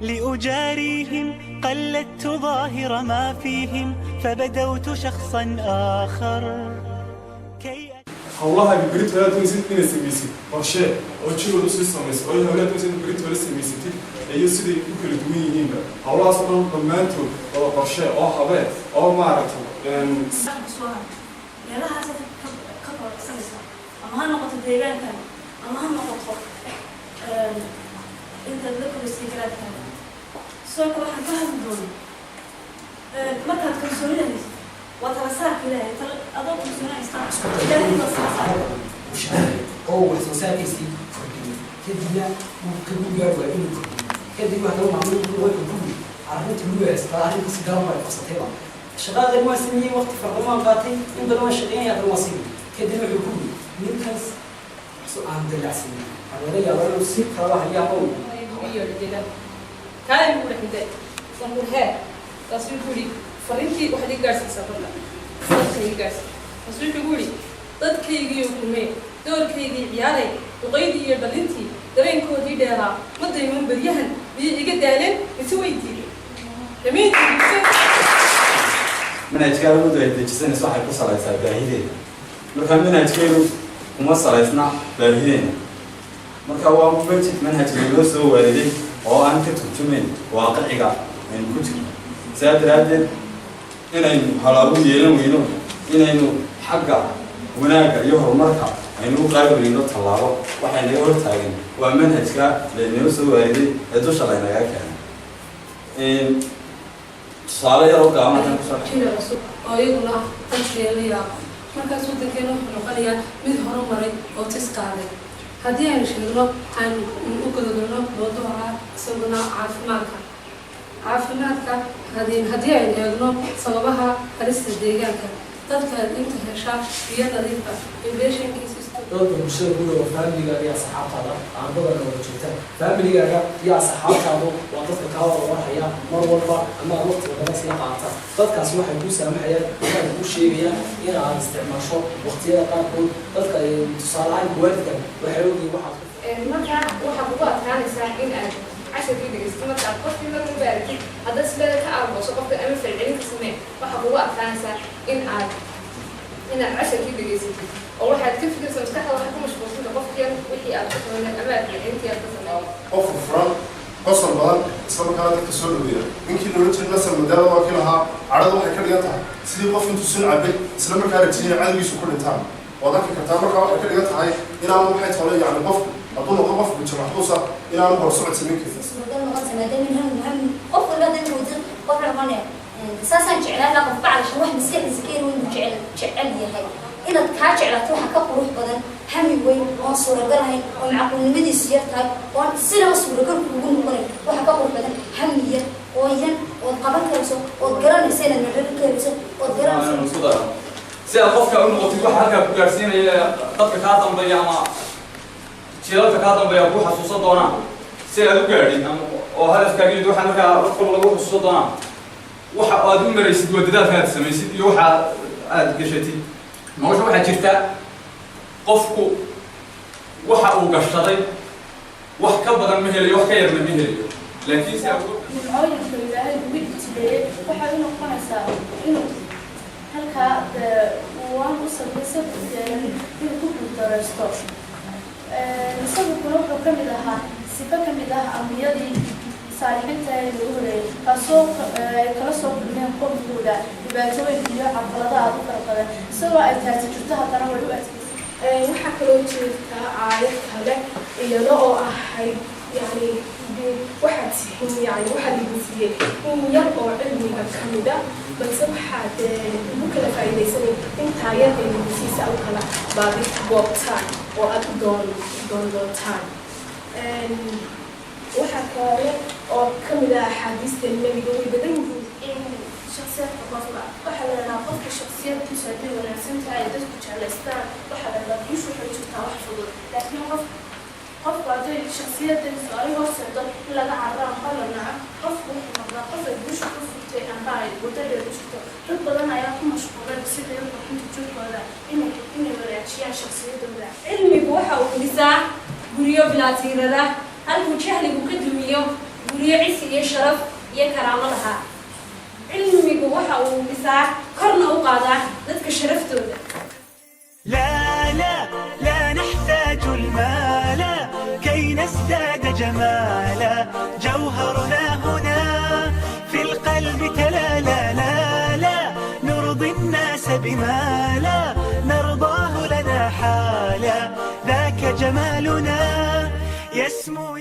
لأجاريهم قلدت ظاهر ما فيهم، فبدوت شخصا آخر كي Hawlahaaga berito aad doonaysid inaad samaysid qorshee oo jadwal usii samayso, oo hawlaha doonaysid inaad berito la samaysatid iyo siday u kala duwan yihiinba, hawlahaas oo dhan dhammaantood wada qorshee oo habee oo maaragtay. Soo har meelahaas ka kororsanaysa, ama ha noqoto deegaankan ama ha noqoto intaad la koraysay garaadkaaga. Sidoo kale waxaan ka hadli doonaa markaad kalsoonida haysid, waa tala saarka Ilaahay. Adoo kalsooni haystaa Ilaahay baa sala saaray. Uu shaqeeyo oo wax soo saarkiisii kordhiyo, kadibna uu ka gaari waayo inuu kordhiyo. Kadib haddaba macluum wuxuu ku yiri arrinta lugaas baa arrinta si garan bay qabsatayba. Shaqadan waan sameeyey, waqti farqan waan qaatay, in badan waan shaqeynaya, haddana waan siiyey. Kadib wuxuu ku yiri ninkaas so aan dalacsanin, waxaa laga yaabaa inuu si kalaba hayaaba uu Kaale buu dhexintay sanqur hee. Taas wuxuu yidhi: "Fariintii waxaad iga gaadhsiisaa dadka iga gaadhsii." Taas wuxuu ku yidhi: "Dadkaygiiyo kulmee, doorkaygii ciyaaray, duqaydii iyo dhalintii dareenkoodii dheeraa ma dayman beryahan, miyay iga daaleen mise way diideen dhammayntii?" Manhajka awooddu ay dejisanayso waxay ku salaysaa baahideeda. Marka manhajkeenu kuma salaysna baahideena. Marka waa manhaj laynoo soo waariday oo aan ka turjumayn waaqiciga aynu ku jirno. Sidaa daraaddeed inaynu halabu yeelan weyno, inaynu xagga wanaagga iyo horumarka aynu u qaadi weyno tallaabo, waxay naga hortaagan waa manhajka laynoo soo waariday ee dusha laynaga keenay. Tusaale yar oo gaaban haddaan kusoo Jira cusub oo iyaguna ah dadkeena la yaabo. Markaas waddankeena wuxuu noqonayaa mid horumaray oo tis qaaday. Haddii aynu sheegno, aynu u gudubno mawduuca isaguna caafimaadka. Haddii aynu eegno sababaha halista deegaanka, dadka inta hesha biyo nadiif ah inflationkiisa Dadka bulshada ku dhow, familigaaga iyo asxaabtaada aan badan wada joogtaan, familigaaga iyo asxaabtaadu waa dadka kaa wada warhaya mar walba ama aad waqtiga badan isla qaata. Dadkaasi waxay kuu saamaxayaan ama ay kuu sheegayaan in aad isticmaasho waqtiyada qaarkood. Dadka, tusaale ahaan waalidka, waxay ogyihiin waxaad Markaa waxaa kugu adkaanaysaa in aad casharkii dhegeysto. Markaad qofkii marka baaratid, haddaad isleeda ka aargooso qofka ama falcelin ka samee, waxaa kugu adkaanaysaa in aad casharkii dhegeysatid, oo waxaad ka fikirsa maskaxda waxay ku mashquulsanta qofkii wixii aad ku sameynay ama aad falcelintii aad ka sameeyay. Qof furfuran, qosol badan, isla markaana dadka soo dhaweeya. Ninkii loola jiray Nelson Mandela waa kii lahaa: "Cadhadu waxay ka dhigan tahay sidii qof intuu sun cabay isla markaa rajinaya cadowgiisu ku dhintaan." Waad arki kartaa. Markaa waxay ka dhigan tahay inaanu waxay tole, yacni qofku hadduu noqdo qof mujtamac inaanu hor socod samayn karin. Suuragal noqonaysa maadaama in ham qof walba haddana weydiin qof noqonaya saasaan jeclaan lahaa. Qofka calashan wax maskaxdiisa ka yar weyn buu jecel yahay. Inaad kaa jeclaato waxa ka qurux badan hami weyn oon suuragal ahayn oo macquulnimadiisu yar tahay oon sinaba suuragal kuugu noqonayn. Waxa ka qurux badan hami yar oo yan ood qaban karayso, ood garanayso inaad madhali karayso, ood garanayso. Si aad qofka u noqotid waxa halkaa ku gaadhsiinaya, dadka kaa dambeeya ama jiilalka kaa dambeeya ku xasuusan doonaan, si aad u gaadhin ama oo hadafkaaga iyo waxaa markaa wax walba lagu xusuusan doonaa, waxa aad u maraysid waa dadaalka aad samaysid iyo waxa aad gashatid nolosha. Waxaa jirta qofku waxa uu gashaday wax ka badan ma helayo, wax ka yarna ma helayo, laakiin si aad Nimcooyinka Ilaahay ugu ibtileeyey waxay u noqonaysaa inuu halkaa waan u samaysa inuu ku guuldareysto. Sabirkuna wuxuu ka mid ahaa sifo ka mid ah ambiyadii saalixiinta ee lagu horeeyey, kaasoo ay kala soo kulmeen qowmkooda dhibaatooyin iyo caqalado aad u fara badan. Isagoo ay taasi jirto, haddana way u adkeysay. Waxaa kaloo jirta aayad kale iyada oo ahayd, yani waxaad tihiin, yani waxaa laidin siiyey in yar oo cilmiga ka mid a, balse waxaad ugu kala faa'iidaysanay intaa yar ee idin siisa u kala baadi goobtaan oo aad u doon doontaan. Waxaa kale oo ka mid ah axaadiista Nebiga, way badan yihiin. In shaksiyadka qofka waxaa la dhahaa, qofka shaksiyadkiisu hadday wanaagsan tahay ay dadku jeclaystaan, waxaa la dhahaa guushu waxay jirtaa wax fudud. Laakiin qofku hadday shaksiyadiisu ay horseedo in laga cararo amba la naco, qofku wuxuu noqdaa qof ay guusha ku furtay amba ay waddo dheer u jirto. Dad badan ayaa ku mashquulay sidii u qurxinta jirkooda, inay wanaajiyaan shaksiyadooda. Cilmigu waxa uu dhisaa guryo bilaa tiirada, halkuu jahligu ka dumiyo. Guryo cisi iyo sharaf iyo karaamo lahaa. Cilmigu waxa uu dhisaa, korna u qaadaa dadka sharaftooda. لا لا لا نحتاج المال كي نزداد جمالا، جوهرنا هنا في القلب تلالا. لا لا نرضي الناس بما لا نرضاه لنا حالا، ذاك جمالنا يسمو.